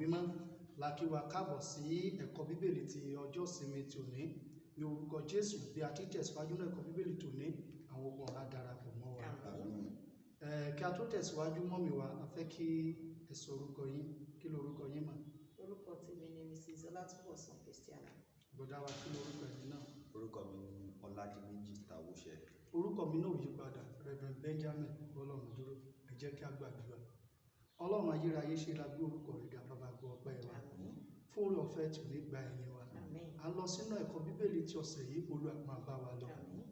Mímọ́ la kí wa káàbọ̀ sí ẹ̀kọ́ Bíbélì ti ọjọ́ ìsinmi tòní. Ní orúkọ Jésù, bí a ti tẹ̀síwájú ní ẹ̀kọ́ Bíbélì tòní, àwọn ogun ọ̀rá darapọ̀ mọ́ wa. Àmín. Kí a tó tẹ̀síwájú, mummy wa, a fẹ́ kí ẹ sọ orúkọ yín. Kí lorúkọ yín mà? Orúkọ tèmi ni Mrs. Ọlátúbọ̀sún Christiana. Bọ̀dá wa, kí lorúkọ ẹ̀yin náà? Orúkọ mi ni Ọládìméjì Tàwóṣẹ. Orúkọ mi náà ò yí padà, Reverend Benjamin Bọ́lọ́run dúró. Ẹ jẹ́ kí a gbàdúrà. Ọlọ́run ayérayé, ṣe la gbé orúkọ rẹ̀ ga. Bàbá, gbọ́ ọpẹ́ wa. Àmín. Fún oore ọ̀fẹ́ tí ò ní, gba ẹ̀yìn wa. Àmín. A lọ sínú ẹ̀kọ́ Bíbélì tí ọ̀sẹ̀ yìí. Olúwa, máa bá wa lọ. Àmín.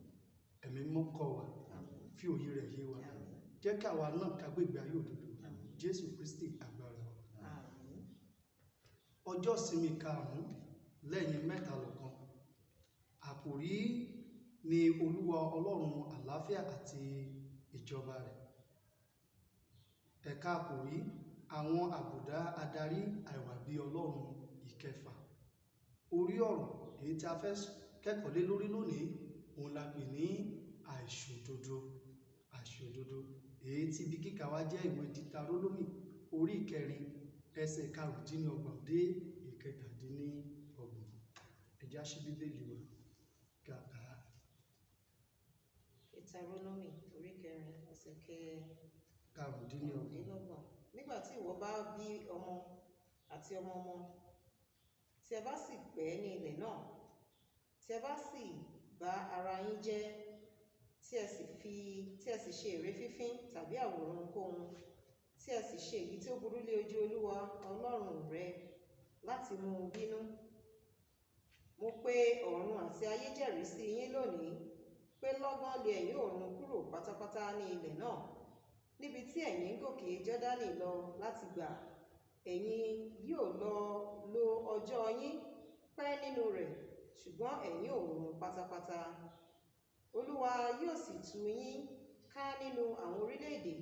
Ẹ̀mí Mímọ́, kọ́ wa. Àmín. Fi òye rẹ̀ yé wa. Àmín. Jẹ́ kí àwa náà ká gbé ìgbé ayé òdodo. Àmín. Jésù Kristi agbára wa. Àmín. Ọjọ́ ìsinmi karùn-ún lẹ́yìn mẹ́ta lọ́kan. Àkòrí ni Olúwa Ọlọ́run àlàáfíà àti ìjọba rẹ̀. Ẹ̀ka àkòrí, àwọn àbùdá adarí àìwà bí Ọlọ́run ìkẹfà. Orí ọ̀rọ̀ èyí tí a fẹ́ kẹ́kọ̀ọ́ lé lórí lónìí, òun la pè ní àìṣòdodo. Àìṣòdodo, èyí tí ibi kíkà wa jẹ́ ìwé Diutarónómì orí ìkẹrin, ẹsẹ̀ 25 dé 37. Ẹ jẹ́ á ṣí Bíbélì wa kí a kà á. Deuteronomy orí kẹrin, ẹsẹ̀ 25. 25. Nígbà tí ìwọ bá bí ọmọ àti ọmọ ọmọ, tí ẹ bá sì pẹ́ ní ilẹ̀ náà, tí ẹ bá sì bà ara yín jẹ́, tí ẹ sì ṣe ère fífín tàbí àwòrán ohunkóhun, tí ẹ sì ṣe èyí tí ó burú lé ojú Olúwa Ọlọ́run rẹ láti mú un bínú, mo pe ọ̀run àti ayé jẹ́rìí sí yín lónìí pé lọ́gán lé ẹ̀yin ó run kúrò pátápátá ní ilẹ̀ náà níbi tí ẹ̀yin ń gòkè Jọ́dánì lọ láti gbà. Ẹ̀yin yóò lọ lo ọjọ́ yín pẹ́ nínú rẹ̀, ṣùgbọ́n ẹ̀yin ó run pátápátá. Olúwa yóò sì tú yín ká nínú àwọn orílẹ̀-èdè.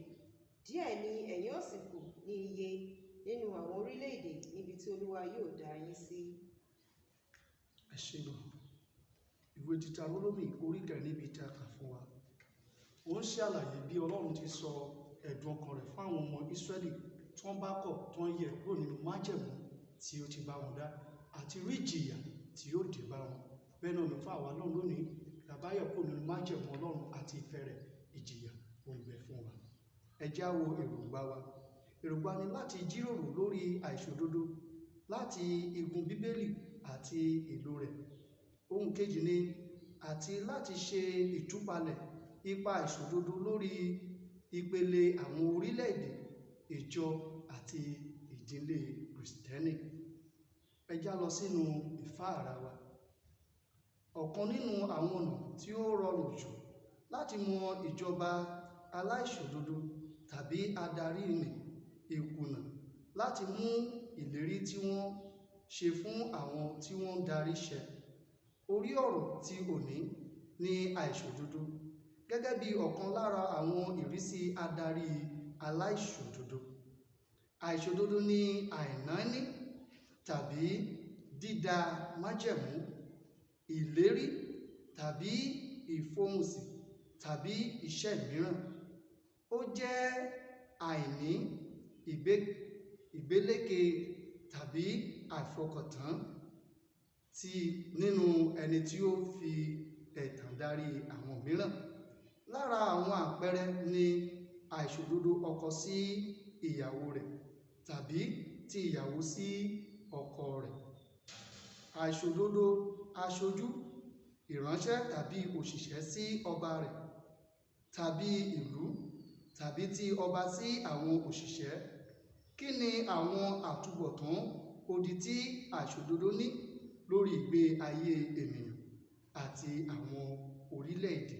Díẹ̀ ni ẹ̀yin ó sì kù ní iye nínú àwọn orílẹ̀-èdè níbi tí Olúwa yóò dá yín sí. Ẹ ṣé gan. Ìwé Deuteronomy orí kẹrin, níbi tí a kà fún wa, ó ń ṣàlàyé bí Ọlọ́run ti sọ ẹ̀dùn ọkàn rẹ̀ fún àwọn ọmọ Ísírẹ́lì tí wọ́n bá kọ̀, tí wọ́n yẹ̀ kúrò nínú májẹ̀mú tí ó ti bá wọn dá, àti rí ìjìyà tí yóò dé bá wọn. Bẹ́ẹ̀ náà ní fún àwa náà lónìí, tá bá yẹ̀ kúrò nínú májẹ̀mú Ọlọ́run àti ìfẹ́ rẹ̀, ìjìyà ó ń bẹ fún wa. Ẹ jẹ́ á wo èròǹgbà wa. Èròǹgbà ni láti jíròrò lórí àìṣòdodo láti igun Bíbélì àti ìlò rẹ̀. Ohun kejì ni àti láti ṣe ìtúpalẹ̀ ipa àìṣòdodo lórí ìpele àwọn orílẹ̀-èdè, ìjọ àti ìdílé Kìrìsìtẹ́nì. Ẹ já lọ sínú ìfáàrà wa. Ọ̀kan nínú àwọn ọ̀nà tí ó rọrùn jù láti mọ ìjọba aláìṣòdodo tàbí adarí ní ìkùnà láti mú ìlérí tí wọ́n ṣe fún àwọn tí wọ́n ń darí ṣẹ. Orí ọ̀rọ̀ tí òní ní àìṣòdodo gẹ́gẹ́ bí ọ̀kan lára àwọn ìrísí adarí aláìṣòdodo. Àìṣòdodo ní àìnáání tàbí dídá májẹ̀mú, ìlérí tàbí ìfohùnsí tàbí iṣẹ́ mìíràn. Ó jẹ́ àìní ìgbélékè tàbí àìfọkàntán ti nínú ẹni tí ó fi ẹ̀tàn darí àwọn mìíràn. Lára àwọn àpẹẹrẹ ni àìṣòdodo ọkọ sí ìyàwó rẹ̀ tàbí ti ìyàwó sí ọkọ rẹ̀. Àìṣòdodo aṣojú, ìránṣẹ́ tàbí òṣìṣẹ́ sí ọba rẹ̀ tàbí ìlú, tàbí ti ọba sí àwọn òṣìṣẹ́. Kí ni àwọn àtúbọ̀tán odi tí àìṣòdodo ní lórí ìgbé ayé ènìyàn àti àwọn orílẹ̀-èdè?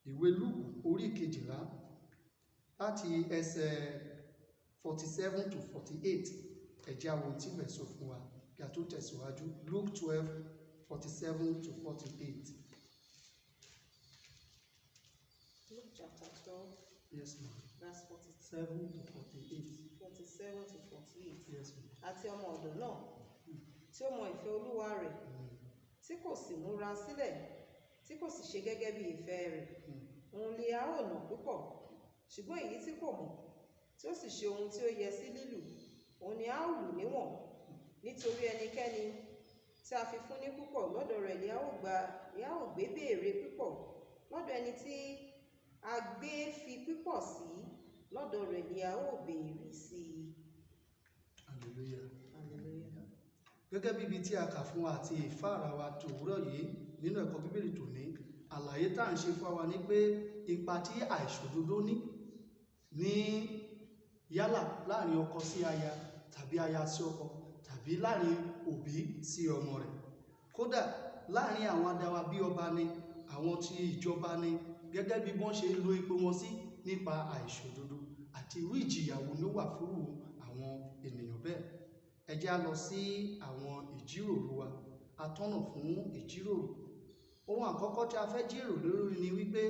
Ìwé Lúùkù orí 12, láti ẹsẹ̀ 47 to 48. Ẹ jẹ́ á wo ohun tí ibẹ̀ sọ fún wa kí a tó tẹ̀síwájú. Luke 12, 47 to 48. Luke chapter 12, Yes, ma'am. verse 40, 7 to 48. 47 to 48. Yes, ma'am. Àti ọmọ ọ̀dọ̀ náà tí ó mọ ìfẹ́ olúwa rẹ̀, tí kò sì múra sílẹ̀, tí kò sì ṣe gẹ́gẹ́ bí ìfẹ́ rẹ̀, òun lè a ó nà púpọ̀. Ṣùgbọ́n èyí tí kò mọ̀, tí ó sì ṣe ohun tí ó yẹ sí lílù, òun ni a ó lù níwọ̀n. Nítorí ẹnikẹ́ni tí a fi fún ní púpọ̀, lọ́dọ̀ rẹ̀ ni a ó gbà, ni a ó gbé béèrè púpọ̀. Lọ́dọ̀ ẹni tí a gbé fi púpọ̀ sí, lọ́dọ̀ rẹ̀ ni a ó béèrè sí i. Hallelujah. Hallelujah. Gẹ́gẹ́ bí ibi tí a kà fún wa àti ìfáàrà wa tòwúrọ̀ yìí nínú ẹ̀kọ́ Bíbélì tòní, àlàyé tá à ń ṣe fún wa ni pé ipa tí àìṣòdodo ní ní yálà láàrin ọkọ sí aya tàbí aya sí ọkọ tàbí láàrin òbí sí ọmọ rẹ̀, kódà láàrin àwọn adawa bí ọba ni, àwọn tí ìjọba ni, gẹ́gẹ́ bí wọ́n ṣe lo ipò wọn sí nípa àìṣòdodo àti irú ìjìyà wo ló wà fúrú àwọn ènìyàn bẹ́ẹ̀. Ẹ jẹ́ á lọ sí àwọn ìjíròrò wa. Atọ́nà fún ìjíròrò, ohun àkọ́kọ́ tí a fẹ́ jíròrò lórí ni wípé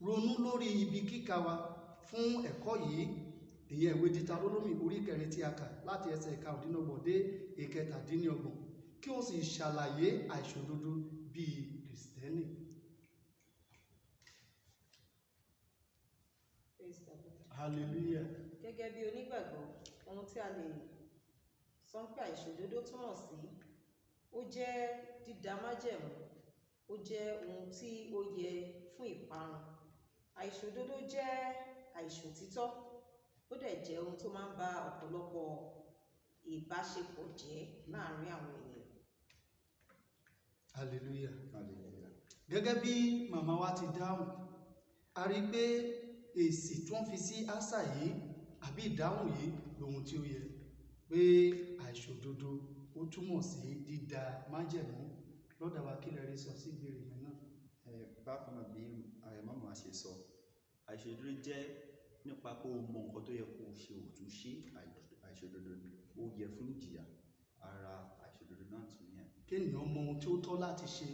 ronú lórí ibi kíkà wa fún ẹ̀kọ́ yìí, ìyẹn ìwé Deuteronomy orí kẹrin tí a kà láti ẹsẹ̀ 25 dé 37, kí o sì ṣàlàyé àìṣòdodo bíi Kìrìsìtẹ́nì. Praise the Lord. Hallelujah. Gẹ́gẹ́ bí onígbàgbọ́, ohun tí a lè sọ pé àìṣòdodo túmọ̀ sí, ó jẹ́ dídá májẹ̀mú, ó jẹ́ ohun tí ó yẹ fún ìparun. Àìṣòdodo jẹ́ àìṣòtítọ́, ó dẹ̀ jẹ́ ohun tó máa ń ba ọ̀pọ̀lọpọ̀ ìbáṣepọ̀ jẹ́ láàárín àwọn ènìyàn. Hallelujah. Hallelujah. Gẹ́gẹ́ bí màmá wa ti dáhùn, a rí i pé èsì tó ń fi sí àṣà yìí àbí ìdáhùn yìí lòun tí ó yẹ, pé àìṣòdodo ó túmọ̀ sí dídá májẹ̀mú. Lọ́dà wa, kí lẹ rí sọ sí ìbéèrè yẹn náà? Bákan náà bí màmá ṣe sọ, àìṣòdodo jẹ́ nípa pé o mọ nǹkan tó yẹ kó o ṣe, ò tún ṣe. Àìṣòdodo ó yẹ fún ìjìyà. Ara àìṣòdodo náà tún yẹn. Kéèyàn mọ ohun tí ó tọ́ láti ṣe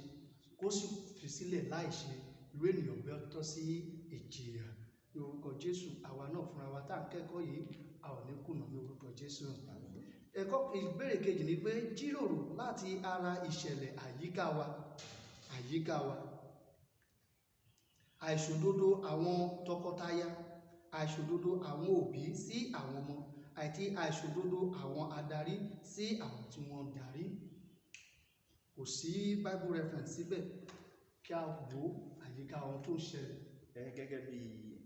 kó sì fi sílẹ̀ láì ṣe, irú ènìyàn bẹ́ẹ̀ tọ́ sí ìjìyà. Ní orúkọ Jésù, àwa náà fúnra wa tá à ń kẹ́kọ̀ọ́ yìí, a ò ní kùnà ní orúkọ Jésù. Ẹ̀kọ́ ìbéèrè kejì ni pé jíròrò láti ara ìṣẹ̀lẹ̀ àyíká wa, àìṣòdodo àwọn tọkọtaya, àìṣòdodo àwọn òbí sí àwọn ọmọ, àti àìṣòdodo àwọn adarí sí àwọn tí wọ́n ń darí. Kò sí Bible reference síbẹ̀, kí a wo àyíká ohun tó ń ṣẹlẹ̀. Gẹ́gẹ́ bí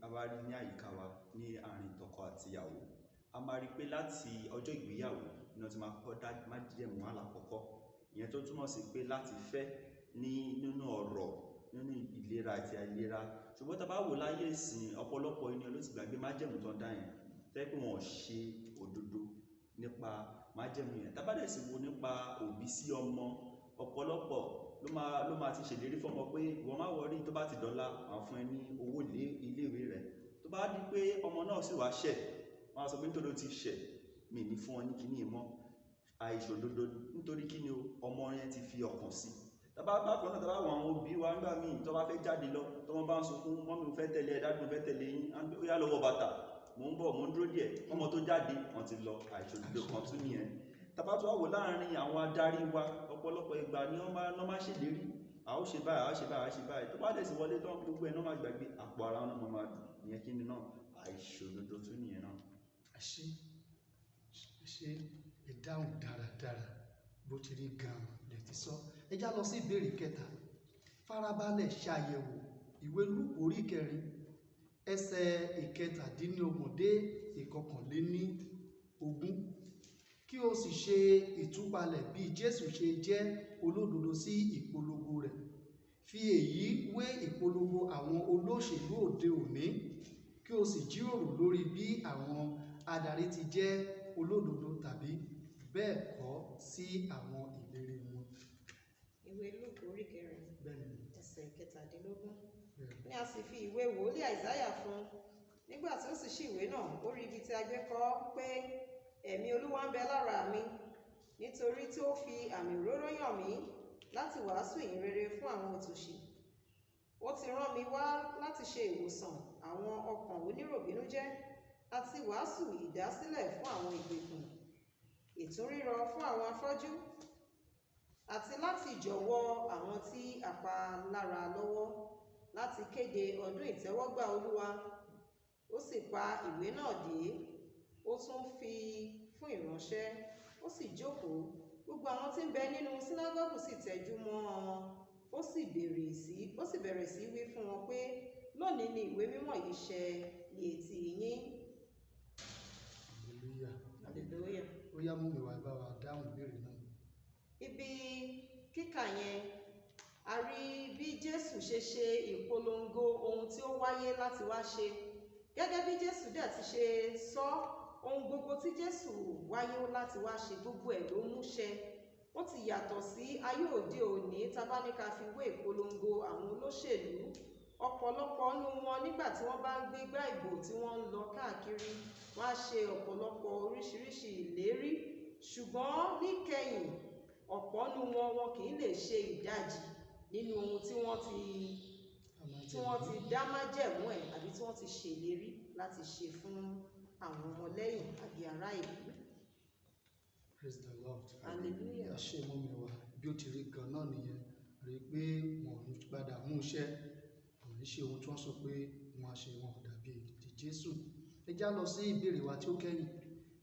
a bá rí ní àyíká wa ní àárín tọkọ àti ìyàwó, a máa rí pé láti ọjọ́ ìgbéyàwó ni wọ́n ti máa kọ́ dá májẹ̀mú alákọ̀ọ́kọ́, ìyẹn tó túmọ̀ sí pé láti fẹ́ ní nínú ọ̀rọ̀, nínú ìlera àti àìlera. Ṣùgbọ́n tá a bá wò láyé ìsìn, ọ̀pọ̀lọpọ̀ ènìyàn ló ti gbàgbé májẹ̀mú tó ń dá yẹn, tẹ́ pé wọn ò ṣe òdodo nípa májẹ̀mú yẹn. Tá a bá dẹ̀ sì wo nípa òbí sí ọmọ, ọ̀pọ̀lọpọ̀ ló máa ti ṣèlérí fọ́mọ pé ìwọ má worry, tó bá ti dọ̀la, àwọn fún ẹ ní owó iléèwé rẹ. Tó bá di pé ọmọ náà sì wá ṣẹ̀, wọ́n á sọ pé nítorí ó ti ṣẹ̀, mi ní fún ọ ní kíní mọ́. Àìṣòdodo, nítorí kíni o, ọmọ yẹn ti fi ọkàn sí. Tàbá bákan náà, tàbá wọ àwọn òbí wa nígbà míì tó bá fẹ́ jáde lọ, tó wọ́n bá ń sunkún, "Mummy, mo fẹ́ tẹ̀lé ẹ. Daddy, mo fẹ́ tẹ̀lé yín." Ó yá, lọ wọ bàtà, mò ń bọ̀, mò ń dúró díẹ̀. Ọmọ tó jáde, wọ́n ti lọ. Àìṣòdodo kan tún nìyẹn. Tàbá tó wà wò láàrin àwọn adarí wa, ọ̀pọ̀lọpọ̀ ìgbà ni wọ́n máa ṣèlérí, a ó ṣe báyìí, a ó ṣe báyìí, a ó ṣe báyìí. Tó bá dẹ̀ sí wọlé tán, gbogbo ẹ̀ náà máa gbàgbé, àpò ara wọn náà máa dùn. Ìyẹn kí ni náà? Àìṣòdodo tún nìyẹn náà. Ẹ ṣé, ẹ ṣé, ìdáhùn dáradára, bó ti rí gan-an lè ti sọ. Ẹ já lọ sí ìbéèrè kẹta. Farabalẹ̀ ṣàyẹ̀wò ìwé Lúùkù orí kẹrin, ẹsẹ̀ 37 dé 21, kí o sì ṣe ìtúpalẹ̀ bí Jésù ṣe jẹ́ olódodo sí ìpolongo rẹ̀. Fi èyí wé ìpolongo àwọn olóṣèlú òde òní, kí o sì jíròrò lórí bí àwọn adarí ti jẹ́ olódodo tàbí bẹ́ẹ̀ kọ́ sí àwọn ìlérí wọn. Ìwé Lúùkù orí kẹrin, Bẹ́ẹ̀ni. ẹsẹ̀ 37. Bẹ́ẹ̀ni. Ní a sì fi ìwé wòlíì Àìsáyà fún un. Nígbà tí ó sì ṣí ìwé náà, ó rí ibi tí a gbé kọ ọ́ pé, "Ẹ̀mí Olúwa ń bẹ lára mi, nítorí tí ó fi àmì òróró yàn mí láti wàásù ìyìn rere fún àwọn òtòṣì. Ó ti rán mi wá láti ṣe ìwòsàn àwọn ọkàn oníròbìnújẹ́, àti wàásù ìdásílẹ̀ fún àwọn ìgbèkùn, ìtúnríran fún àwọn afọ́jú, àti láti jọ̀wọ́ àwọn tí a pa lára lọ́wọ́, láti kéde ọdún ìtẹ́wọ́gbà Olúwa." Ó sì pa ìwé náà dé, ó tún fi fún ìránṣẹ́. Ó sì jókòó. Gbogbo àwọn tí ń bẹ nínú sínágọ́gù sì tẹjú mọ́ ọn. Ó sì bẹ̀rẹ̀ sí wí fún wọn pé, lónìí ni ìwé mímọ́ yìí ṣẹ ní etí yín. Hallelujah. Hallelujah. Ó yá, mú mi wá bá wa dáhùn ìbéèrè náà. Ibi kíkà yẹn, a rí bí Jésù ṣe ṣe ìpolongo ohun tí ó wáyé láti wá ṣe. Gẹ́gẹ́ bí Jésù dẹ̀ ti ṣe sọ, ohun gbogbo tí Jésù wáyé láti wá ṣe, gbogbo ẹ̀ ló mú ṣẹ. Ó ti yàtọ̀ sí ayé òde òní tá bá ní ká fi wé ìpolongo àwọn olóṣèlú. Ọ̀pọ̀lọpọ̀ nínú wọn, nígbà tí wọ́n bá ń gbégbá ìbò tí wọ́n ń lọ káàkiri, wọ́n á ṣe ọ̀pọ̀lọpọ̀ oríṣiríṣi ìlérí, ṣùgbọ́n níkẹyìn ọ̀pọ̀ nínú wọn, wọn kì í lè ṣe ìdajì nínú ohun tí wọ́n ti dá májẹ̀mú ẹ̀ àbí tí wọ́n ti ṣèlérí láti ṣe fún àwọn ọmọlẹ́yìn àbí ará ìlú. Praise the Lord. Hallelujah. Ẹ ṣé, mummy wa. Bí ó ti rí gan náà nìyẹn. Rí i pé wọn ò ní padà mú iṣẹ́, wọn ò ní ṣe ohun tí wọ́n sọ pé wọ́n á ṣe. Wọn ò dàbí ti Jésù. Ẹ já lọ sí ìbéèrè wa tí ó kẹ́yìn.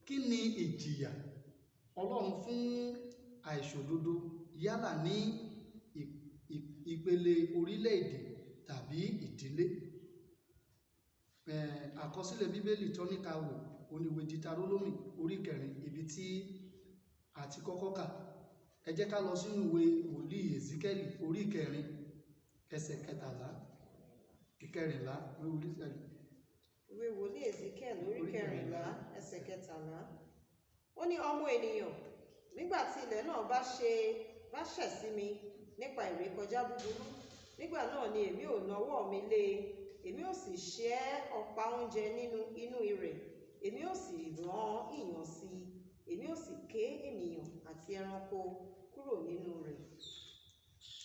Kí ni ìjìyà Ọlọ́run fún àìṣòdodo, yálà ní ìpele orílẹ̀-èdè tàbí ìdílé? Àkọsílẹ̀ Bíbélì tó ní ká wò oníwèé Deuteronomy orí kẹrin, ibi tí a ti kọ́kọ́ kà. Ẹ jẹ́ ká lọ sínú ìwé wòlíì Ezekiel orí kẹrin, ẹsẹ̀ 13, 14, ìwé wòlíì Ezekiel. Ìwé wòlíì Ezekiel orí Orí 14, ẹsẹ̀ 13. Ó ní, ọmọ ènìyàn, nígbà tí ilẹ̀ náà bá ṣẹ̀ sí mi nípa ìrékọjá búburú, nígbà náà ni èmi ò nawọ́ mi lé e, èmi ò sì ṣẹ́ ọ̀pá oúnjẹ nínú inú rẹ̀, èmi ò sì rán ìyàn sí i, èmi ò sì ké ènìyàn àti ẹranko kúrò nínú rẹ̀.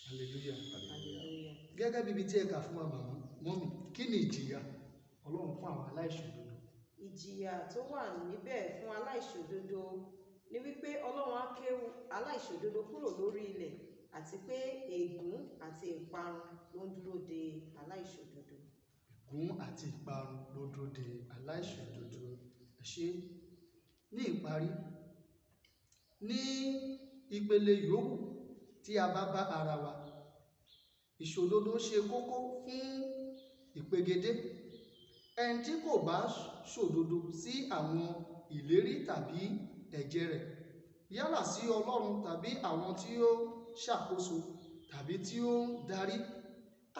Hallelujah. Hallelujah. Gẹ́gẹ́ bí ibi tí ẹ kà fún wa, màmá, mummy, kí ni ìjìyà Ọlọ́run fún àwọn aláìṣòdodo? Ìjìyà tó wà níbẹ̀ fún aláìṣòdodo ni wípé Ọlọ́run á ké aláìṣòdodo kúrò lórí ilẹ̀, àti pé ègún àti ìparun ló ń dúró de aláìṣòdodo. Ègún àti ìparun ló dúró de aláìṣòdodo. Ẹ ṣé. Ní ìparí, ní ìpele yòówù tí a bá bá ara wa, ìṣòdodo ṣe kókó fún ìpegedé. Ẹni tí kò bá ṣòdodo sí àwọn ìlérí tàbí ẹ̀jẹ́ rẹ̀, yálà sí Ọlọ́run tàbí àwọn tí ó ṣàkóso tàbí tí ó ń darí,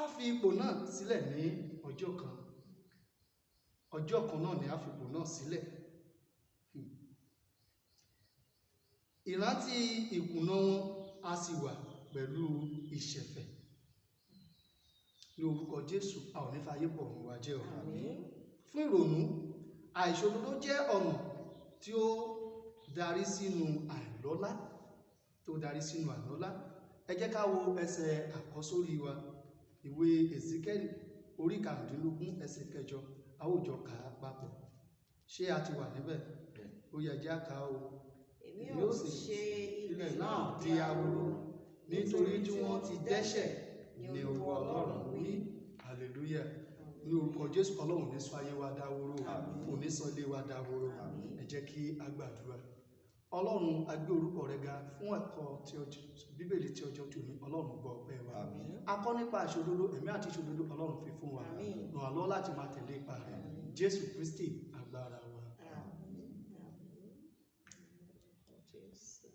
á fi ipò náà sílẹ̀ ní ọjọ́ kan. Ọjọ́ kan náà ni á fi ipò náà sílẹ̀. Ìrántí ìkùnà wọn á sì wà pẹ̀lú ìṣẹ̀fẹ̀. Ní orúkọ Jésù, a ò ní fayé bọ̀ ọ̀run wa jẹ́ o. Àmín. Fún ìrònú, àìṣòdodo jẹ́ ọ̀nà tí ó darí sínú àìlọ́lá, tó darí sínú àìlọ́lá. Ẹ jẹ́ ká wo ẹsẹ̀ àkọ́sórí wa, ìwé Ezekiel orí 15, ẹsẹ̀ 8. A ó jọ kà á papọ̀. Ṣé a ti wà níbẹ̀? Ó yẹ, jẹ́ á kà á o. Èmi ò sì ṣe ilẹ̀ náà di ahoro nítorí tí wọ́n ti dẹ́ṣẹ̀, ní Olúwa Ọlọ́run wí. Hallelujah. Ní orúkọ Jésù, Ọlọ́run ní sọ ayé wa dáwóró, kò ní sọ ilé wa dáwóró. Ẹ jẹ́ kí a gbàdúrà. Ọlọ́run, a gbé orúkọ rẹ ga fún ẹ̀kọ́ tí ọjọ́ Bíbélì tí ọjọ́ tòní. Ọlọ́run, gbọ́ ọpẹ́ wa. A kọ́ nípa ìṣòdodo, ẹ̀mí àti ìṣòdodo Ọlọ́run fi fún wa. Àmín. Ràn wá lọ́wọ́ láti máa tẹ̀lé ipa rẹ̀. Jésù Kristi agbára wa. Àmín. Àmín. Jésù.